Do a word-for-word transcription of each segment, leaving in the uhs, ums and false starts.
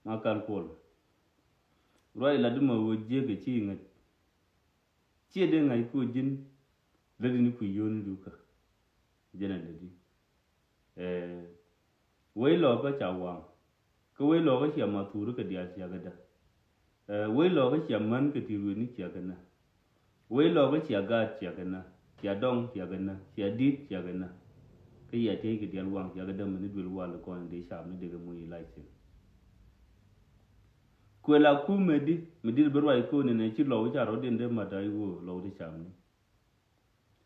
Ma kal kuɔl. Ruac lat di ma ɣöö jiäk ɛ ci ŋäc. Ciɛ dee ŋa̱c kuɔ ji̱n lätdi ni kui̱ yio̱o̱ni dukä. Jɛn a lätdi. Ɛ, wec lɔɔkä ca waŋ. Kä wec lɔɔkä cia mathuri kɛ diaal cia kɛ dä. Ɛ, wec lɔɔkä cia män kɛ ti ruetni cia kɛ nä. Wec lɔɔkä cia gaat cia kɛ nä. Cia dɔŋ cia kɛ nä. Cia di̱t cia kɛ nä. Kä yia tiec kɛ diaal waŋ cia kɛ dä mɛni duël wal kɔn in dee cap ni dee kɛ muc ilac thi̱n. Kuël a kumɛ di mi dit bi ruac ko̱n in ɛ ci lɔw ca rɔ̱diɛn dee mat a iwuɔ lɔw ti cap ni.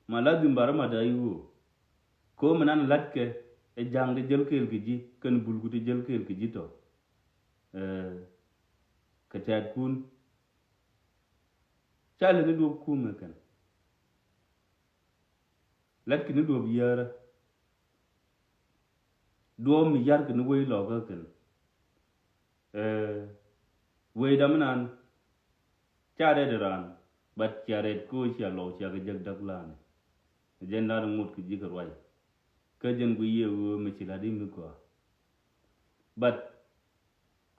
Ma la dhim barä mat a iwuɔ. Ko̱ mi nan la̱tkɛ ɛ ja̱ŋ ti jäl kɛɛl kɛ ji̱ kɛn bulku ti jäl kɛɛl kɛ ji̱ tɔ. Ɛ, kɛ tɛ̈tkun. Ca lät ni duɔ̱p kumɛ kɛn. La̱tkɛ ni duɔ̱p yäärä. Duɔ̱ɔ̱p mi yarkɛ ni wec lɔkä kɛn. Ɛ, wecda mi nan ca rɛt raan, but cia rɛt ko̱ cia lɔw cia kɛ jek däk la̱a̱ni. Jɛn da̱a̱n ŋot kɛ ji̱ kɛ ruac. Kä jɛn guiy yɛ ɣöö mi ci la̱t i̱ mi gɔaa. But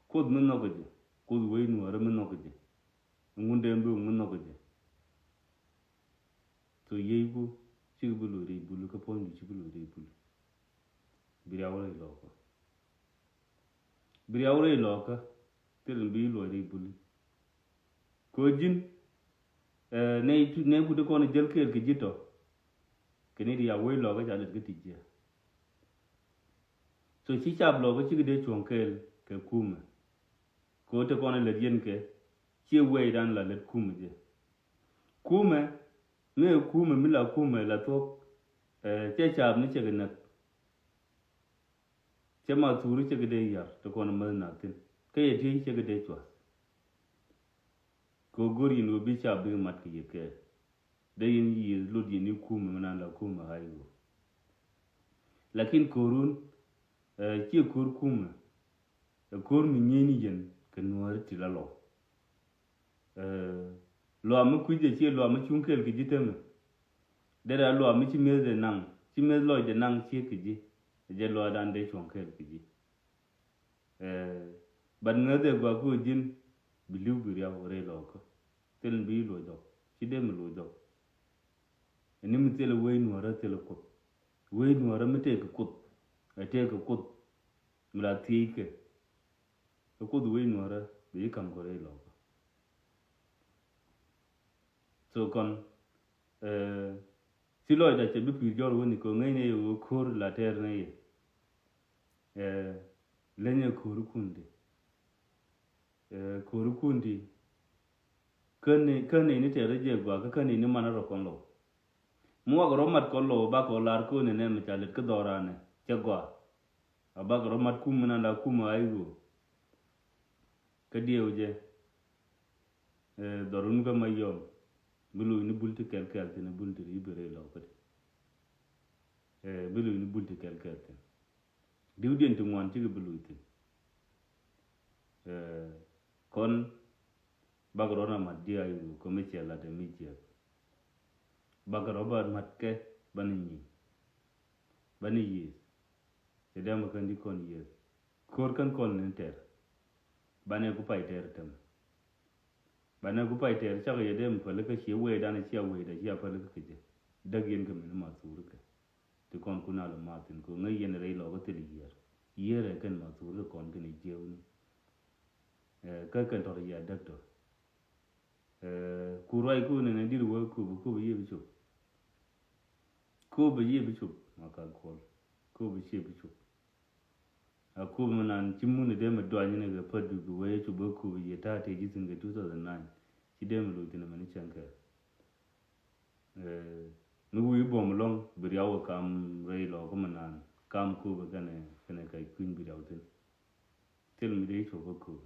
kuoth mi nhɔk kɛ jɛ, kuoth wec nuäärä mi nhɔk kɛ jɛ. Ŋun dee mi wek mi nhɔk kɛ jɛ. So yieyku cikɛ bi loc rɛy buli kä puɔ̱nydu cikɛ bi loc rɛy buli. Bi riaw rɛy lɔkä. Bi riaw rɛy lɔkä. Thil in bi luɔc rɛy buli. Kɛ ɣöö ji̱n, ɛ, nɛy tu, nɛy ku ti kɔn jäl kɛɛl kɛ ji̱ tɔ. Kɛ ni ti ya wec lɔkä ca lät kä ti jiɛ. So ci cap lɔkä cikɛ dee cuɔ̱ŋ kɛɛl kɛ kumɛ. Kɛ ɣöö te kɔn lät yɛn kɛ ciɛ wecdan la lät kumɛ jɛ. Kumɛ mi ɛ kumɛ mi la kumɛ la thuɔ̱k, ɛ, cɛ cap ni cɛ kɛ näk. Cɛ ma thuri cɛ kɛ dee yar te kɔn mäth na thi̱n kä yɛ tiec cɛ kɛ dee cua̱th. Kɛ ɣöö go̱r yɛn ɣöö bi cap bikɛ mat kɛ yɛ kɛɛl. Dee yɛn yiëëth lot yɛn i̱ kumɛ mi nan la kumɛ ɣa̱c ɣöö. Lakin ko̱run, ɛ, ciɛ ko̱r kumɛ. Ɛ ko̱r mi nyieyni yɛn kɛ nuääri ti la lɔw. Ɛ, luaam mi kui̱cdɛ ciɛ luaam mi cuŋ kɛɛl kɛ ji̱ temɛ. Derɛ a luaam mi ci meth dee naŋ, ci meth lɔcdɛ naŋ ciek kɛ ji̱. Ɛ jɛ luaamdan dee cuɔ̱ŋ kɛɛl kɛ ji̱. Ɛ, but ŋäth ɛ gua̱a̱k kä ji̱n bi li̱w bi riaw rɛy lɔkä. Thil in bi luɔc dhɔk, ci dee mi luɔc dhɔk. Ɛn ni mi thil ɛ wec nuäärä thil ɛ kuoth. Wec nuäärä mi tëëk kɛ kuoth, ɛ tëëk kɛ kuoth. Mi la thiec kɛ. Kä kuoth wec nuäärä bi ci ka̱m kɔ rɛy lɔkä. So kɔn, ɛ, ci lɔcda cɛ bi pi̱i̱r jɔr wäni kɛ ŋäcnɛ yɛ ɣöö ko̱r la tɛɛr nɛ yɛ. Ɛ, lenyɛ ko̱r kundi. Ɛ, ko̱r kundi. Kä ni, kä ni ni tɛɛr jɛ gɔaa kä, kä ni ni manä rɔ kɔn lɔw. Mi wakɛ rɔ mat kɔn lɔw bakɛ ɔ lar ko̱n ni nɛ mi ca lät kä dhɔranɛ cɛ gɔaa. A bakɛ rɔ mat kum mi nan la kum a i̱ ɣöö. Kä diɛw jɛ. Ɛ, dhɔrun kä ma yɔm. Bi loc ni bul ti kɛl kɛl thin, bul ti ri bi rɛy lɔw kä ti. Ɛ, bi loc ni bul ti kɛl kɛl thin. Diwdiɛn ti ŋuan cikɛ bi luc thi̱n. Ɛ, kɔn bakɛ rɔ na mat diaal i̱ ɣöö kɛ mi cɛ lat ɛ mi jiɛk. Bakɛ rɔ ba mat kɛ banɛ nyi̱i̱. Banɛ yiëëth. Cɛ dee ma kän di kɔn yiëëth. Ko̱r kän kɔn ni tɛr. Banɛ ku pay tɛr tɛm. Banɛ ku pay tɛr cakɛ yɛ dee mi päl kä ciɛ wecdan cia wecda cia päl kä kecɛ. Däk yɛn kɛ mini ma thuri kɛ. Ti kɔn kun a lɛ ma thin kɛ ŋäc yɛn rɛy lɔkä thil yiër. Yiër ɛ kɛn ma thuri kɛ kɔn kɛn jiɛwni. Ɛ, kä kɛn tɔr yia däk tɔ. Ɛ, ku ruac ku nɛnɛ dit wä kup, kup yiëë bi cop. Kup yiëë bi cop ma kal kuɔl. Kup ciëë bi cop. A kup mi nan ci mun dee mi duany ni kɛ pädu bi wee cu bä kup yɛ ta̱a̱ tëë ji̱ thi̱n kɛ two thousand nine. Ci dee mi loc thi̱n mɛn cäŋ kɛ. Ɛ, mi wi̱i̱ buɔ̱m lɔ̱ŋ bi riaw kɛ kam rɛy lɔkä mi nan kam kup kɛnɛ, kɛnɛ kɛ kui̱ny bi riaw thi̱n. Thil mi dee cuɔp kä kup.